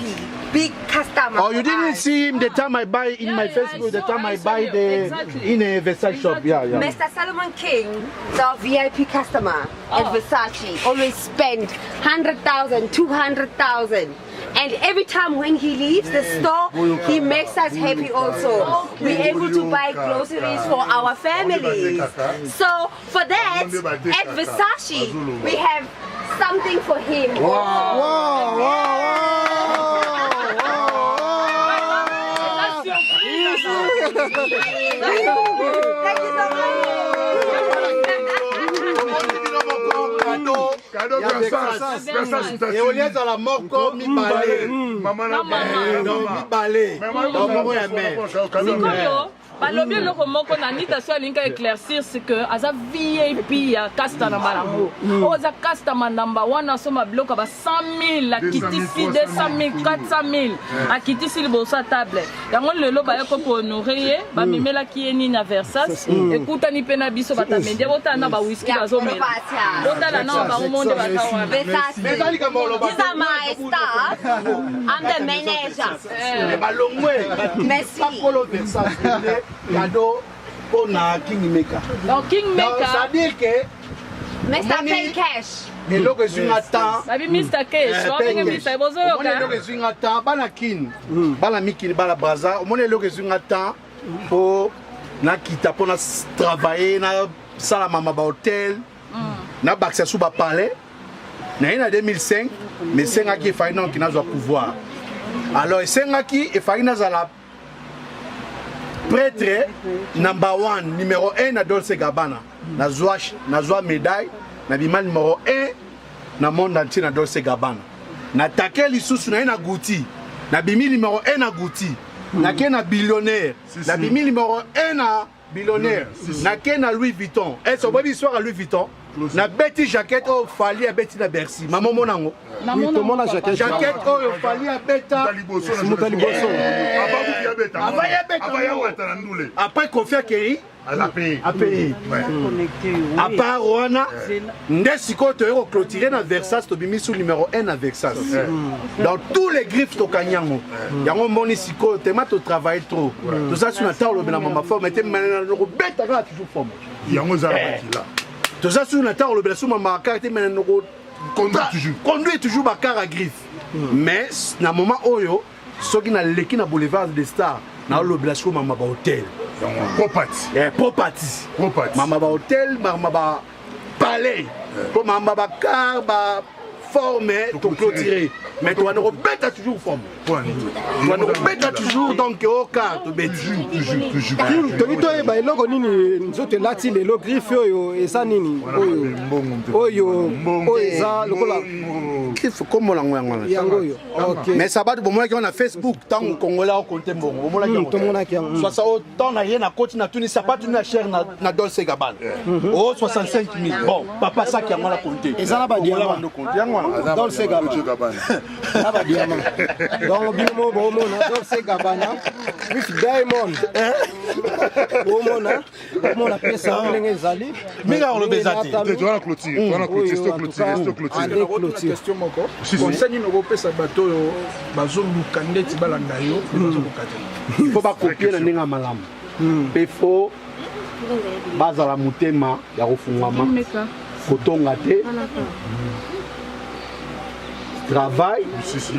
big customer. Oh, you didn't see him the time I buy in yeah, my Facebook, the time I, I buy the exactly. in a Versace exactly. shop. Yeah, yeah. Mr. Solomon King, the VIP customer oh. at Versace, always spend 100,000, 200,000. And every time when he leaves the store, he makes us happy also. We're able to buy groceries for our families. So for that, at Versace, we have something for him. Wow, wow, wow, Thank you so much. Cadeau Versace. Versace Et au lieu ezala moko mibale. Mama na Donc mibale. Donc moko ya mère. Sikoyo balobi eloko moko na Anita so alingi éclaircir ce que aza VIP ya casta na bango. Oyo aza customer number one, asomba biloko ya ba 100 000, akitisi 200 000, 400 000, akitisi liboso ya table yango. Lelo baye ko kohonorer ye, bamemelaki ye nini na Versace, ekutani mpe na biso bata media. Botala na bawiski bazomela, botala na bango mo nde baza wana. Versace. These are my staff. I'm the manager. Mais balongwe. Merci. Bakolo Versace nde cadeau mpona King Maker. Donc King Donc Maker c'est-à-dire que Mr. Omoni- Pay Cash. eloko ezwi nga temps. Babi Mr Cash, wabenge Mr Omoni bozoyoka. eloko ezwi nga temps, bana Kine, bana mikili, bana Braza, omoni eloko ezwi nga temps mpo nakita mpo na travailler, nasala mama bahotel, nabakisa su bapalais. Naye na 2005, mais esengaki efali noki nazwa pouvoir. Alors esengaki efali nazala prêtre number one, numéro 1 na Dolce Gabbana. Nazwa médaille, nabima numéro 1 na monde entier na Dolce Gabbana. Natake lisusu, naye na Gucci, nabimi numéro 1 na Gucci. Nake na billionnaire, nabimi numéro 1 na billionnaire. Nake na Louis Vuitton. Ese oboyebi histoire ya Louis Vuitton? Nabeti jaquette oyo Fally abeti na Bercy, mama, omona yango? Tomona jaquette. Jaquette oyo Fally abeta. Moto ya liboso. Avant yabeta yango. Après Kofi akei, apeye. À part wana nde sikoyo toye koclôturer na Versace, tobimi su numéro 1 na Versace. Dans tous les griffes tokangi yango. Yango omoni sikoyo tema totravaille trop, toza su na ntango olobela mama forme te, kobeta kaka toujours forme. Yango ezala makila. Toza su na ntango olobela su mama bakar te, mena noko Conduire toujours. Conduire toujours bakar à griffe. Mais na moment oyo, soki naleki na Boulevard des Stars, naolobela sikoyo mama bahotel. Property. Eh, property. Property. Mama bahotel, mama ba palais, mpo mama bacar ba forme toclôturer, mais towana kobeta toujours forme, towana kobeta toujours. Donc oka tobeti. Toujours, toujours. Toki toyeba eloko nini nzoto elati lelo, griffe oyo eza nini? Oyo oyo eza lokola Griffe kombola yango, yango wana. Yango oyo, ok. Mais sabatu bomonaki yango na Facebook, ntango Congolais aokonte mbongo, bomonaki yango? Tomonaki yango. Soisa o ntango na ye nakoti, natuni sapatu na cher na Dolce Gabbana o 65 000. Bon papa, saki yango na konte. Eza na badiamant. bando konte yango wana. Dolce Gabbana na badiamant. Donc bino mo bomona Dolce Gabbana with diamond, bomona, bomona pièce yango ndenge ezali. Mingi akoloba eza te. Towana clôture, towana clôture, sto clôture, sto clôture. Clôture. Question moko: conseil nini okopesa bato oyo bazoluka ndeti balanda yo mpe bazokoka te? Il faut bacopier na ndenge ya malamu, mpe faut bazala motema ya kofungwama, kotonga te, travail, Si, si.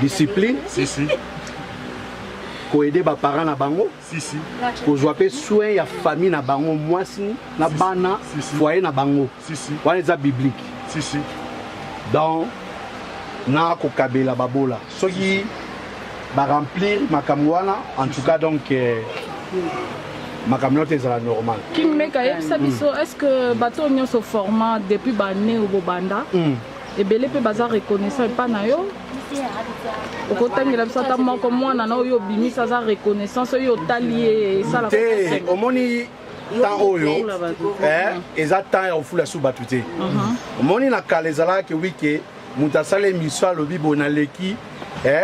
discipline, Si, si. koaider baparent na bango, Si, si. kozwa mpe soin ya famille na bango, mwasi na bana, Si, si. foyer na bango. Si, si. Wana eza biblique. Si, si. Donc na kokabela babola, soki baremplir makambo wana, en tout cas donc makambo nyonso ezala normal. King Maker, ayebisa biso, est ce que bato oyo nyonso format depuis bane oyo bobanda, ebele mpe baza reconnaissant epa na yo? Okotangela biso ata moko, mwana na oyo obimisi aza reconnaissance, oyo otali ye esalaka? Te, omoni temps oyo eza temps ya kofula su bato te. Omoni na kala ezalaka wike moto asala émission, alobi boye, naleki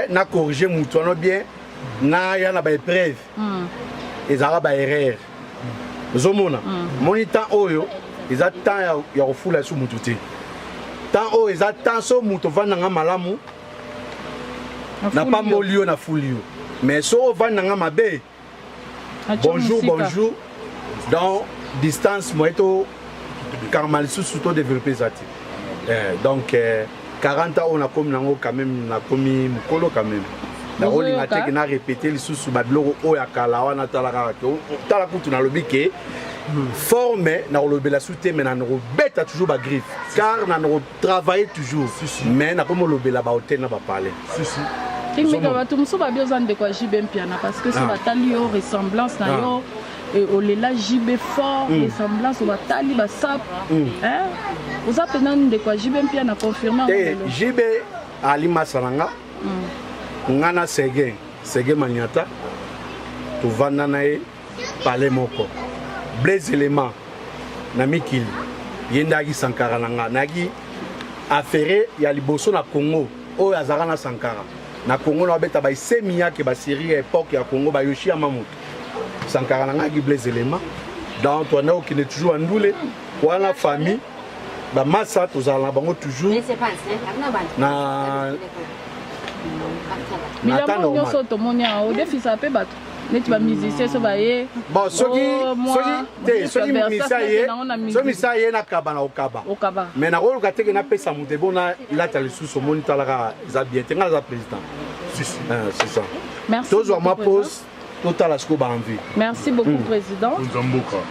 na corrige moto wana bien, naya na baépreuve, ezalaka baerreur. Ozomona, omoni temps oyo eza temps ya kofula su motu te. Temps oyo eza temps so moto ovandanga malamu, napamboli yo, nafuli yo, mais so ovandanga mabe, bonjour bonjour. Donc distance moye to karma lisusu to développer eza te. Donc. 40 ans oyo nakomi nango quand même, nakomi mokolo quand même, nakolinga te ke na répéter lisusu babiloko oyo ya kala wana. Tala kaka ke tala kutu nalobi ke forme nakolobela su te, mais nakobeta toujours bagriffe, car nanakotravailler toujours, mais nakomi olobela bahotel na bapalais. Kingmeka, bato mosusu babi oza ndeko ya JB Mpiana, parce que so batali yo, ressemblance na yo, olela JB fort, ressemblance batali basap, oza mpena ndeko ya JB Mpiana, confirme? Te, JB ali masa na nga. Nga na Seguin, Seguin Maniata, tovanda na ye palais moko, Blaise Element na mikili. Ye nde ayaki Sankara na nga, nayaki affaire ya liboso na Congo oyo azalaka na Sankara na Congo, na babeta baisemi yake basérie ya époque ya Congo, bayoshi ya mamoto. Sankara na nga ayaki Blaise Element. Donc toanda kokende toujours ya ndule wana, famille bamasa tozala na bango toujours na Bilamba nyonso tomoni awa, odefisa mpe bato neti bamusicien so baye? Bon, soki soki te, soki misa ye, soki misa ye, nakaba na okaba. Okaba. Mais nakoluka teke napesa moto ebo nalata lisusu. Omoni, talaka, eza bien te. Ngai naza président, c'est ça. Tozwa mwa pause, totala sikoyo baenvie. Merci beaucoup, président.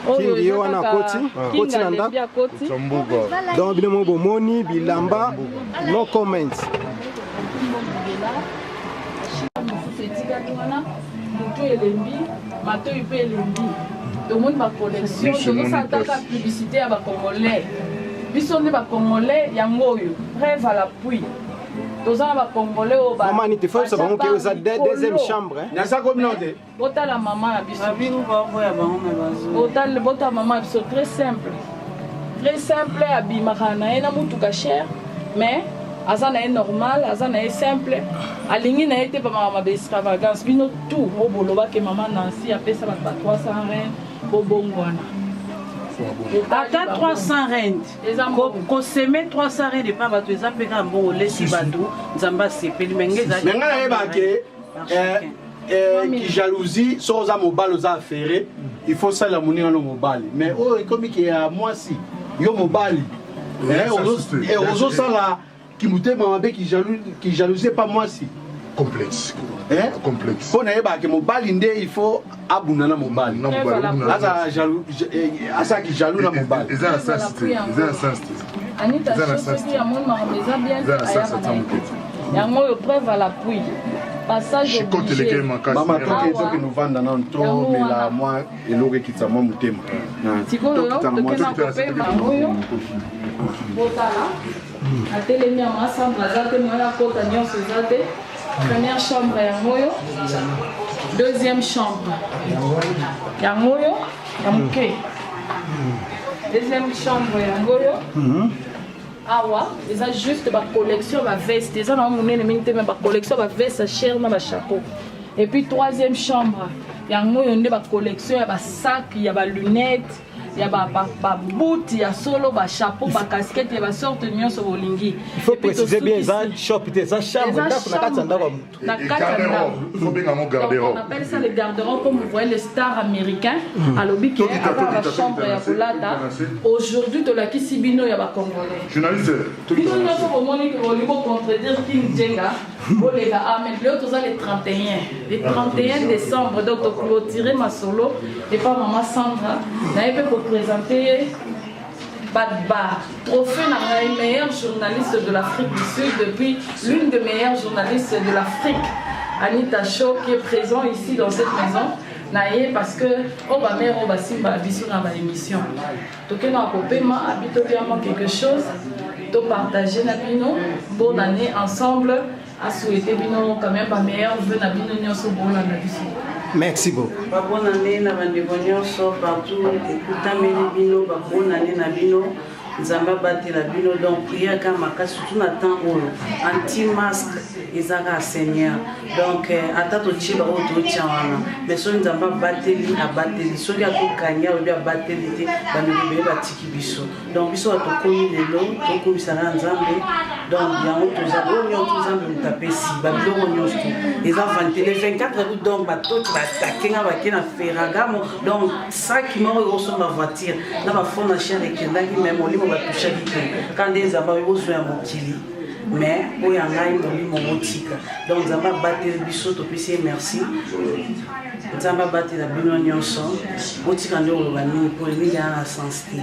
Oyo ye wana akoti, akoti na ndako. Donc bino mo bomoni bilamba, no comment. Mosusu etikali wana, motu elembi, matoi mpe elembi. Tomoni bacollection, tozosala taka publicité ya bacongolais. Biso nde bacongolais yango oyo, preuve à l'appui, toza na bacongolais oyo. Mama niti foyebisa bango ke eza deuxième chambre. Naza komino te. Botala mama na biso, botala mama na biso, très simple, très simple. Abimaka na ye na mutuka cher, mais aza na ye normal, aza na ye simple, alingi na ye te bamaka mabe, extravagance. Bino tout oyo bolobaki mama Nancy apesa bato ba 300 rand, bobongo wana. Ata 300 rand, koseme 300 rand epa bato eza mpe kaka mbongo. Olesi bato, Nzambe asepeli. Me nge Me ngai nayebaka ke kijalousie, soki oza mobali, oza affaire, il faut salela moninga no mobali. Mais oyo ekomi ke ya mwasi, yo mobali ozosala kimotema mabe, kijalousie epa mwasi. Complexe, complexe. Mpo nayebaka ke mobali nde il faut abunda na mobali, asalaki jaloux na mobali. Eza na sens te, eza na sens te. Anita, soki amoni makambo eza bien te, ayaka na ye. Yango oyo, preuve à l'appui, passage obligé. Mama, toke, tokende ovanda nano, tomela mwa eloko ekitisa mwa motema. Sikoyo tokenda kopema. Oyo botala, atelemi ya masambre, aza te moya akota, nyonso eza te. Première chambre yango oyo, deuxième chambre yango oyo ya moke, deuxième chambre yango oyo. Awa eza juste bacollection ya baveste, eza nango monene mingi te, mais bacollection ya baveste ya cher na bachapeau. Et puis troisième chambre yango oyo nde bacollection ya basac, ya balunette, ya babuti ya solo, bachapeau, bacasquette ya basorte nyonso bolingi. Il faut préciser bien, eza shop te, eza chambre, ndako na kati ya ndako ya motu. Na kati ya ndako, on appelle ça le garde-robe. Comme vous voyez, le star américain alobi ke aza na bachambre ya kolata. Aujourd'hui tolakisi bino ya bacongolais. Bino nyonso bomoni ke bolingi bocontredire King Jenga, boleka. Amen. Lelo toza le 31, le 31 décembre, donc toclôturer masolo epa mama Sandra. Naye mpe koprésente ye ba trophée na ngai, meilleur journaliste de l'Afrique du Sud, depuis l'une des meilleures journalistes de l'Afrique, Anita Show, qui est présent ici dans cette maison na ye, parce que oyo bamare oyo basimba biso na baémission. Tokendaka kopema, abi tobiama quelque chose, topartage na bino. Bonne année ensemble, asouhaite bino quand même bameilleur vœu na bino nyonso bolanda biso. Merci beaucoup. Babonne année na bandeko nyonso partout ekutameli bino. Babonne année na bino, Nzambe abatela bino. Donc prière kaka makasi, surtout na temps oyo, anti masque eza kaka Seigneur. Donc ata totie baoyo totia wana, mais soki Nzambe abateli, abateli. Soki atokangi, alobi abateli te, bandeko ebele batiki biso. Donc biso bato tokomi lelo, tokomisaka Nzambe. Donc yango toza oyo nyonso, Nzambe moto apesi babiloko nyonso to eza vanité. Le 24 août, donc batoti batake nga, bake na Ferragamo. Donc saki moko ekosomba voiture na bafond na chere ekendaki, mais molimo batushaki te. Ka nde Nzambe ayoki kozwa ya mokili. Mais oyo ya ngai molimo motika. Donc Nzambe abateli biso, topesi ye merci. Nzambe abatela bino nyonso. Botika nde koloba mingi polémique eza na sens te.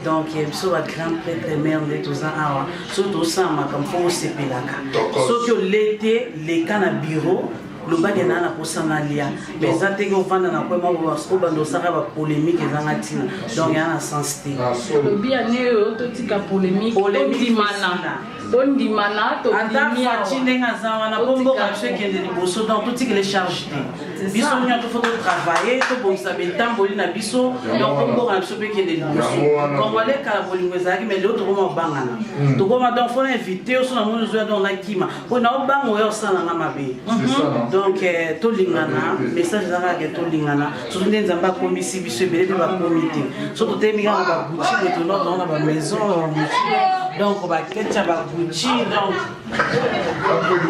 Donc biso ba grand prêtre mère nde toza awa. Soki tosala makambo fo osepelaka. Soki ole te leka na bureau lobaki naa na posa nalia mais eza teke ovanda na kwema obanda osaka bapolémique ezanga ntina donc eza na sens te lobi ane oyo totika polémique tondimana tondimana tondimi ata ndenge aza wana mpo mboka biso ekende liboso donc totikele charge te biso nyonso fo totravaille tobongisa betamboli na biso donc mpo mboka na biso mpe ekende liboso congolais kala bolingo ezalaki mais lelo tokoma obangana tokoma donc fo na invité yo so namoni ozoya donc nakima mpo na obanga oya osala nga mabe donc eh, tolingana message eza kaka ke tolingana surtout nde nzambe akomisi biso ebele mpe bakomi te so totelemi kaka bagucci boye tolobaa na bamaison donc baketcha bagucci donc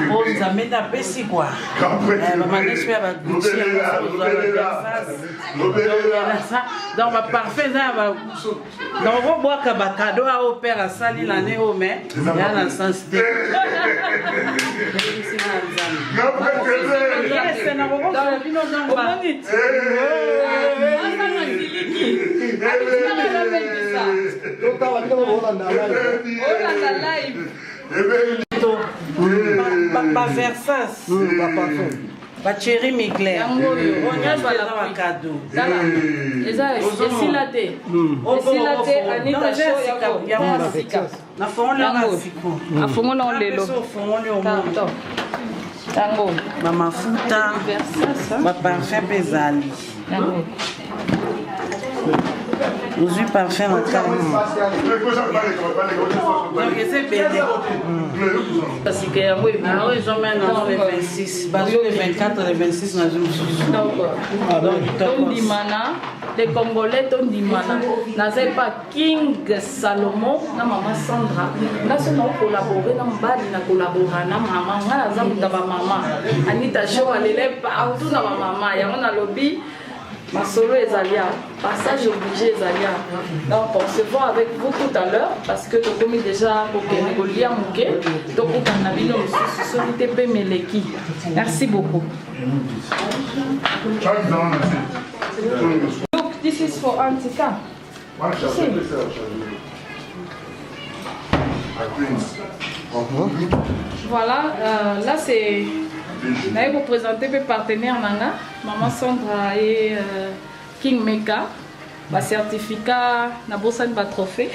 po nzambe nde apesi kua bamanesi mpe ya bagucci donc baparfum eza ya ba donc okobwaka bakado ao père asali lane oyo mais ya na sens te nakokozela bino donc baversas Ba Thierry Mugler. Yango oyo. Oyo nyonso eza ba cadeau. Tala. Eza esila te. Esila te Anita show yango. Yango sika. Na fongoli yango siko. Afongoli yango lelo. Afongoli yango. Yango. Ba mafuta. Ba parfum pe ezali. Yango. Ozwi parfum na kati. Donc eza ebele. Sika yango ebimi. Ah oui, j'en mets dans le 26. Bazwi le 24, le 26 nazwi mosusu. Donc, tondimana les congolais tondimana naza epa king salomon na mama sandra nga so naokolabore na mobali na kolabora na mama nga naza moto ya bamama anita show alele partout na bamama yango nalobi Masolo ezali awa, passage obligé ezali awa. Donc on se voit avec vous tout à l'heure parce que tokomi déjà kokende kolia moke, tokutana na bino mosusu soki te mpe meleki. Merci beaucoup. Look, this is for Antika. See? Voilà, euh, là c'est naye kopresente mpe partenaire na nga maman Sandra et euh, King Meka bacertificat nabosani batrophée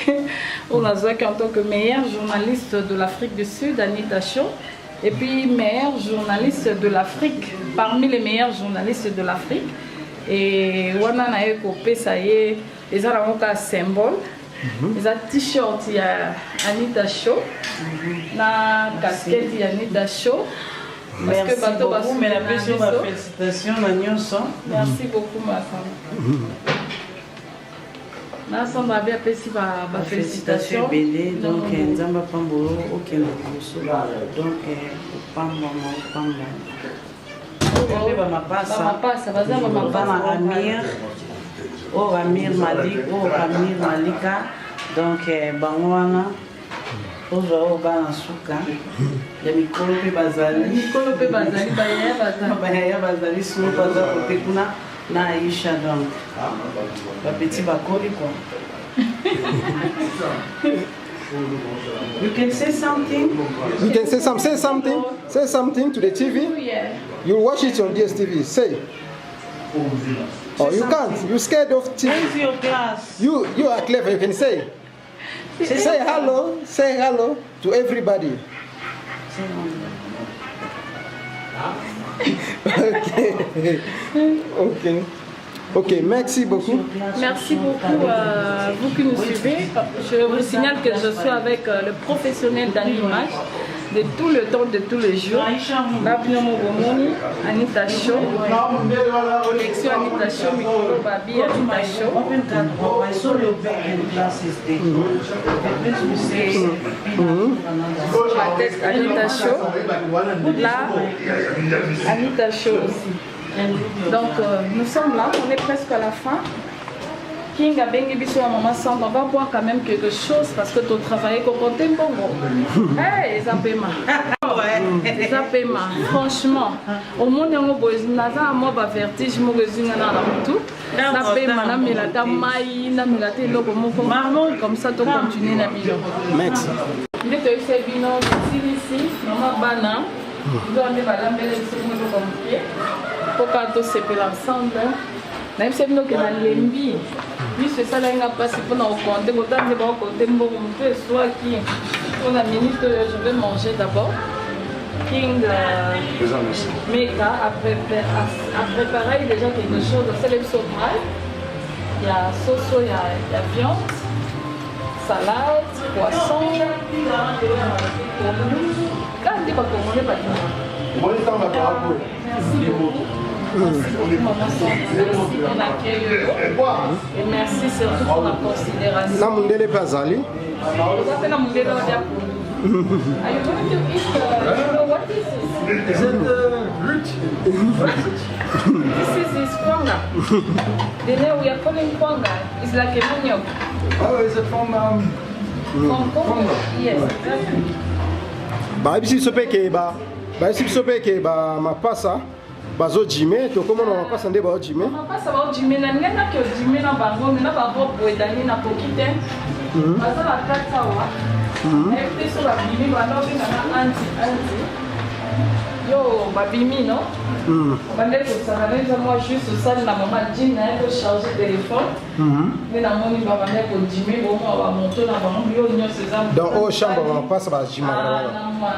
oyo nazwaki en tant que meilleur journaliste de l'Afrique du Sud Anita Show et puis meilleur journaliste de l'Afrique parmi les meilleurs journalistes de l'Afrique et wana naye kopesa ye eza nango kaka symbole mhm. eza t-shirt ya Anita Show mhm. na casquette ya Anita Show parce que bato basupesi bafélicitation na nyonso merci beaucoup masamba na samba abe apesi bafélicitation ebele donc eh, nzambe apambolo okende liboso donc eh, opambwama opambwama mpe bamapasa baza bamapasa amir oyo amir malik oyo amir malika donc eh, bango wana ozwa oyo bana suka ya mikolo mpe bazali mikolo mpe bazali bayaya bazali bayaya bazali solo baza kote kuna na aisha donc bapeti bakoli quoi You can say something. You can say some, say something. Say something to the TV. Yeah. You watch it on DSTV. Say. Oh, you can't. You're scared of TV. Where's your glass? You you are clever. You can say. Say hello. Say hello to everybody. Okay. Okay. Ok, merci beaucoup. Merci beaucoup euh, vous qui nous suivez. Je vous signale que je suis avec euh, le professionnel d'animage de tout le temps, de tous les jours. Babino Mogomoni, Anita Show, collection Anita Show, Mikolo Babi, Anita Show. La tête Anita Show. Là, Anita Show aussi. Donc, euh, nous sommes là, on est presque à la fin. King abengi biso ya mama Sandra, on va boire quand même quelque chose parce que to travailler ko compter mbongo. Hey, eza pema. Eza pema. Franchement, omoni yango boye naza na mwa ba vertige moko ezwi nga na mutu. Napema namela ata mai, namela ata eloko moko. Comme ça to continuer na bino. Merci. Nde toyebisa bino tosilisi mama bana nzoka nde balambela biso mwa eloko moke mpo kaka tosepela ensemble. Nayebisa bino ke nalembi miso esalaki nga mpasi mpona kokonte kotala nde bakokonte mbongo motu eswaki mpo na minute oyo je vais manger d'abord. King Meka a préparé déjà quelque chose asali biso braai ya soso ya viande, salade, poisson, pondu kaka nde bakongole balingaka. Merci beaucoup. Merci beaucoup, maman Sandra. Merci pour l'accueil. Et merci surtout pour la considération. Na mundele mpe azali. Oza mpe na mundele olia pondu. Are you going to eat? You know what this is? Is it root? This is kwanga. The name we are calling kwanga is like a manioc. Oh, is it from From Congo? Yes, exactly. Bayebisi biso mpe ke ba bayebisi biso mpe ke ba mapasa bazojime, tokomona mapasa nde baojime. Mapasa baojime na ndenge naki ojime na bango me na barobe boye dani nakoki te. Baza na kati awa. Nayebi te so babimi banda obengaka anti anti. Yo babimi no? Bande kosaka na eza mwa juste osali na mama jean na ye kocharge telefone. Nde namoni babanda kojime bomwa bamoto na bango yo nyonso eza. Donc oyo chambre ya mapasa bajimaka na bango.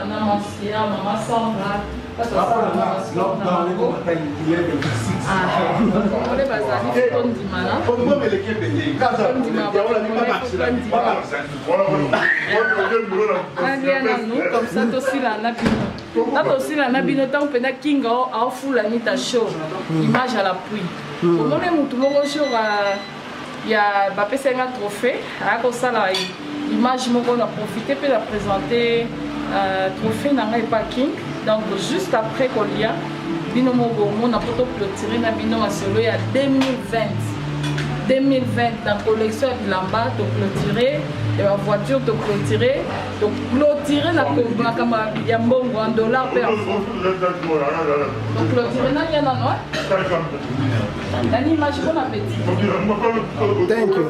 Na masia mama Sandra. Bakongole bazali tondimana. Nalia nanu comme ça tosila na bino. Na tosila na bino ntango mpenza King aofula nita show image à l'appui. Omoni mutu moko jour ya bapesaki nga trophée aya kosala image moko na profite mpe na présente trophée na ngai epa King. Donc juste après kolia bino moko bomona mpo toclôturer na bino masolo ya 2020. 2020 na collection ya bilamba toclôturer, ya bavoiture toclôturer, toclôturer na makambo ya mbongo en dollar mpe en franc. Toclôturer nani ya nano nani image bon appétit. Thank you.